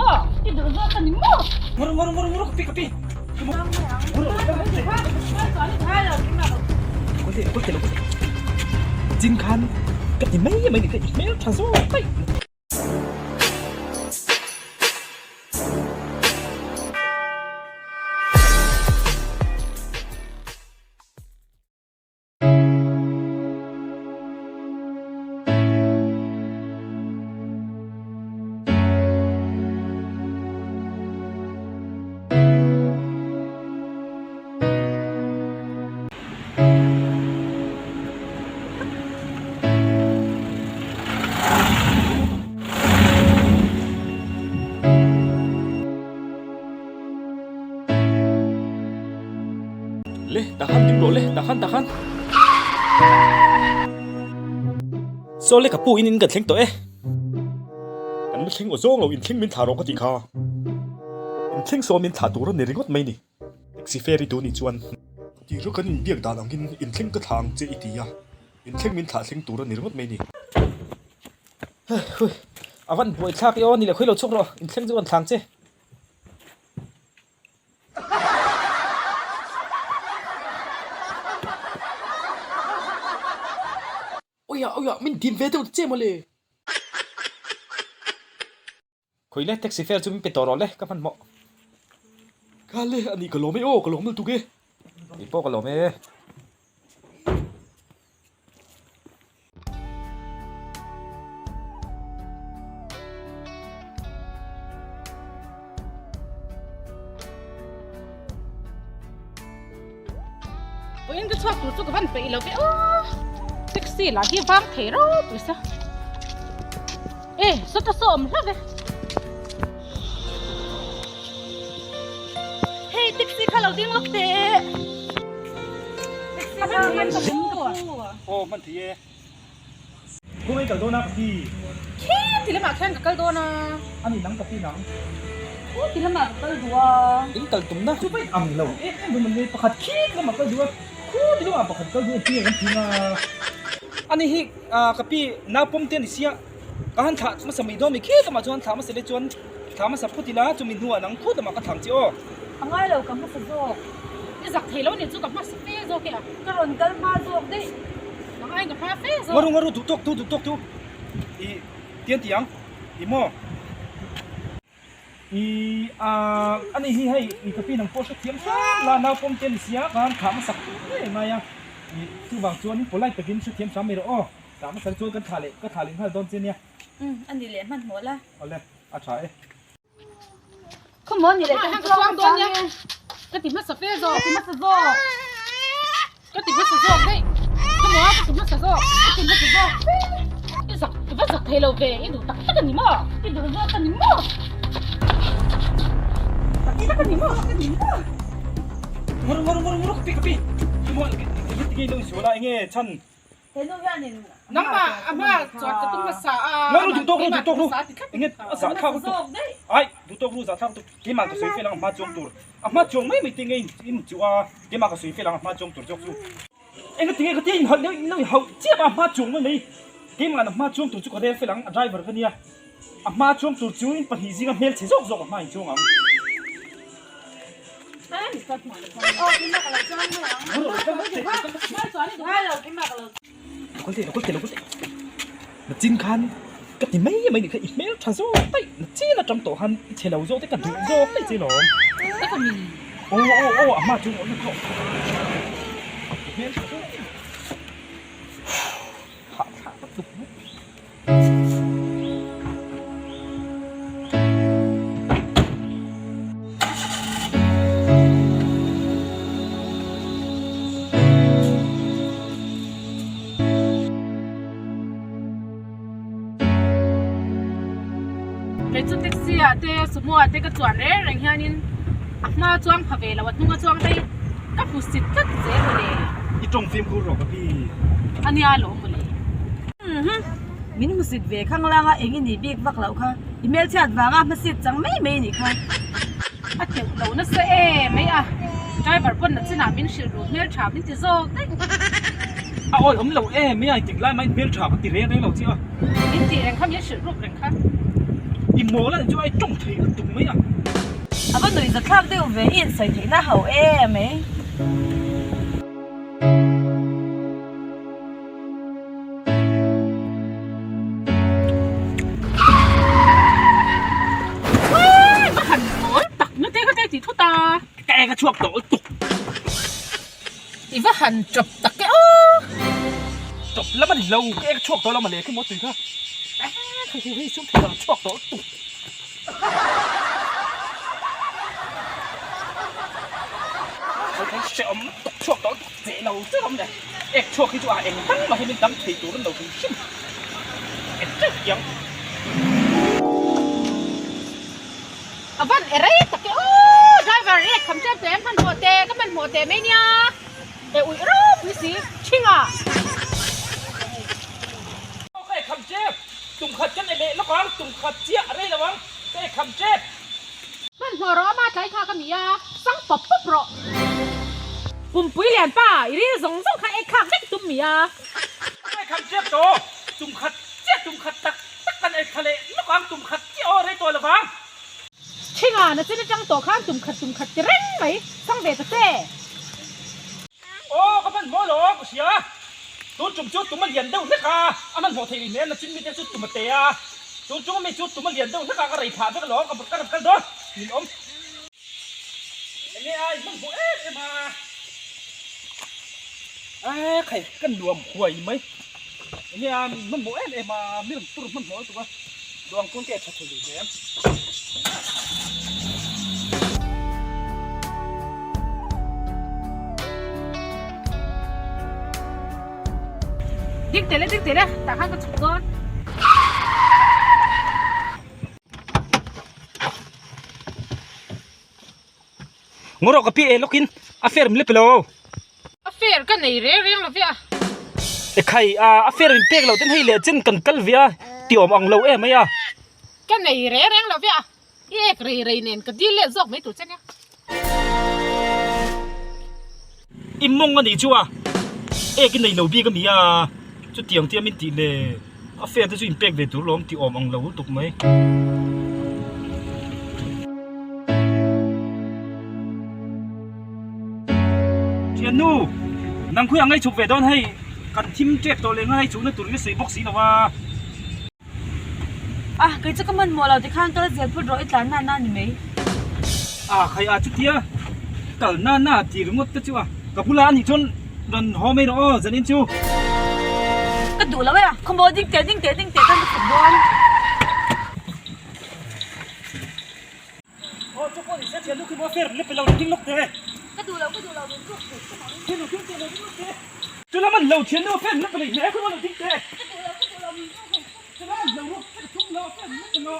maw? I duh zawk a ni maw? Ngaw ngaw ngaw ngaw ka pi ka pi. Chin khan ka ti mai mai ni kha i hmel tha zawk daih. Le tah khan ding rawh le tah khan tah khan. Saw le ka pu in in kan thleng tawh e. Kan la thleng aw zawng lo in thleng min thlah rawh ka tih kha. In thleng saw min thlah tur a ni ringawt mai ni. Taxi fare i duh nih chuan. Tih rawh kan inbiak dan angin in thleng ka thlah ang che i ti a. In thleng min thlah thleng tur a ni ringawt mai ni. A van buai thlak i aw ni le khawi lo chhuak rawh in thleng chu kan thlang che. Awia awia min dim ve deuh che mawle. Khawi le taxi fare chu min pe tawh rawh le ka hmanhmawh. Ka le a nih ka lawm e aw ka lawm lutuk e. Kei pawh ka lawm e. Vawiin ka chhuak tur chu ka van peih lo ve aw taxi lah hi vang thei ropui sa e sawta saw awm hlauh ve hei taxi kha lo ding lawk teh taxi kha hman ka pu aw hman thei e khawngaih kal dawn a ka pi khi ti lamah khian ka kal dawn a ani nang ka pi nang khu ti lamah ka kal duh a in kal tumna chu vain ang lo em em vawm an nei pakhat khi ti lamah kal duh a khu ti lamah pakhat kal duh a tia kan thin a ani hi ka pi naupawm te ani sia Ka han thlah hmasa mai dawn mai khi lamah chuan thlah hmasa leh chuan thlah hmasa phut ila chumi hnuah nang khut lamah ka thlang che aw. A ngai lo ka hmasa zawk. I zak thei lo nih chu ka hmasa fe zawk e a. Ka rawn kal hma zawk daih. Nang aiin ka hma fe zawk. Ngaru ngaru duh tawk tu duh tawk tu i tian ti ang i maw. I a ani hi hei i ka pi nang pawh hrethiam hram la naupawm te ani sia ka han thlah hmasak ngei ngai a i chuvang chuan polite takin hrethiam hram mai rawh aw. Tah hmasa chuan kan thlah leh ka thlah leh nghal dawn che nia. Umm a ni leh hmanhmawh la. Awle a tha e. Khawmaw ni leh kan chuang dawn nia. Ka ti hmasa fe zawk. Ka ti hmasa zawk. Ka ti hmasa zawk daih. Khawmaw ka ti hmasa zawk. Ka ti hmasa zawk. I zak i va zak thei lo ve i duh tak tak a ni maw? I duh zawk a ni maw? Tak tak a ni maw? Ka ni maw? Ngaru ngaru ngaru ngaru ka pi ka pi. Khawmaw engati nge i lo insual a enge chhan Henu hianin Nangmah a hma chuan ka tum hmasa a. Ngaru duh tawk ru duh tawk ru enge a zah thlak lutuk ai duh tawk ru zah thlak lutuk keimah ka sawi fel ang a hma chuang tur a hma chuang mai mai te nge in chu a keimah ka sawi fel ang a hma chuang tur zawk chu enge tinge ka tia in hauh in lo in hauh chiap a hma chuang mai mai keimah a hma chuang tur chu ka rel fel ang a driver ka nia a hma chuang tur chu in pahnih zinga hmelchhe zawk zawk a hma in chuang ang. Nachin khan ka ti mai mai nih kha i hmel tha zawk daih nachin atang tawh khan i chhe lo zawk te ka duh zawk daih che lawm aw aw aw a hma chu awm na tawh i hmel tha zawk hah thlak lutuk mai. Kei chu taxi ah te sumo ah te ka chuan reng reng hianin a hma chuang pha ve lo a hnunga chuang te hi ka hmu sit tlat zel mawle. I tawng fimkhur rawh ka pi. A nia lawm mawle. Min hmusit ve khang langa eng i nih bik vak loh kha i hmelchhiat vanga hmasit chang mai mai nih kha. A teuh lo nasa e mai a, driver pawn na chinah min hrilh ru hmeltha min ti zawk daih. A awi awm lo e mai a, engtik lai mahin hmeltha ka ti reng reng lo che a. Min tih reng kha min hrilh ruk reng kha. I mawl a nih chu a i tawng thei lutuk mai a. A va nuih zathlak deuh ve i insawi theihna ho em e. Ka han mawl tak na te kha te ti thut a. Ka ek a chhuak tawh lutuk. I va han chawp tak e aw. Chawp lam a ni lo, ka ek chhuak tawh lo mawle khi maw tui kha. Hei hei hei sum thei lo chhuak tawh lutuk. Hei hei hrehawm lutuk chhuak tawh lutuk che lo che awm le. Ek chhuak hi chu a eng dang mah hi min dang thei tur an lo hrim hrim. Ek teuh kiang. A van e rei tak e aw driver i kham ṭep teh em hmanhmawh teh ka hmanhmawh teh mai nia e uih ropui si ṭhing ah. Aw ka e kham ṭep tum khat kan e leh lawk ang tum khat chiah a rei lo ang ka e kham ṭep. Hmanhmawh rawh ama tlai kha ka mi a sang pawp pawp rawh. Pumpui lian pa i ril zawng zawng kha ek thlak vek tum mi a. Ka e kham ṭep tawh tum khat chiah tum khat tak tak kan e thla leh lawk ang tum khat chiah aw rei tawh lo vang. Thinga na chin atang tawh khan tum khat tum khat ti reng mai chhang ve ta che. Aw ka hmanhmawh lo ka hria tun tum chu tum a lian deuh hlek a a hmanhmawh theih rih hmel na chin mite chu tum a te a tun chung ami chu tum a lian deuh hlek a ka rei phah vek alawm ka ka rawn kal dawn min awm enge a in hmanhmawh em em a a khai ka nuam huai mai enge a min hmanhmawh em em a mi rawn tur hmanhmawh lutuk a. Duang kung te tha thei lui hnem. Ding teh le ding teh le tah khan ka chhuk dawn. Ngawrawh ka pi e lawkin a fer min le pe lo. A fer ka nei reng reng lo ve a. Ekhai a a fer min pek loh ten hei leh chen kan kal ve a ti awm ang lo em mai a. Ka nei reng reng lo ve a, i ek rei rei nen ka dil leh zawk mai tur che nia. I mawng a nih chu a, ek i nei lo bik a mi a, chutiang tia min tih le a fer te chu in pek ve tur lawm ti awm ang lo lutuk mai. Thiannu, nang khawiah ngaihchuk ve dawn hei, kan thim tep tawh leh ngaihchukna tur i sawi bawk si lo a. A, kei chu ka hmanhmawh lo tikhan kal zel phut rawh i tlan na na ni mai. A, khai a chutia kal na na ti ringawt te chu a, ka bula anih chuan rawn haw mai rawh aw zanin chu. Ka duh lo e a, khawmaw ding teh ding teh ding teh khan ka chhuk dawn. Aw chu pawh ni se thiannu khi maw fer le pe lo ding lawk teh. Ka duh lo ka duh lo min tluk thei che mah in. Thiannu ding teh lo ding lawk teh. Chu lam an lo thiannu fer le pe leh hle khi maw lo ding teh. Ka duh lo ka duh lo min tluk thei che. Chu lam an lo ruak che ka tum lo fer le pe lo.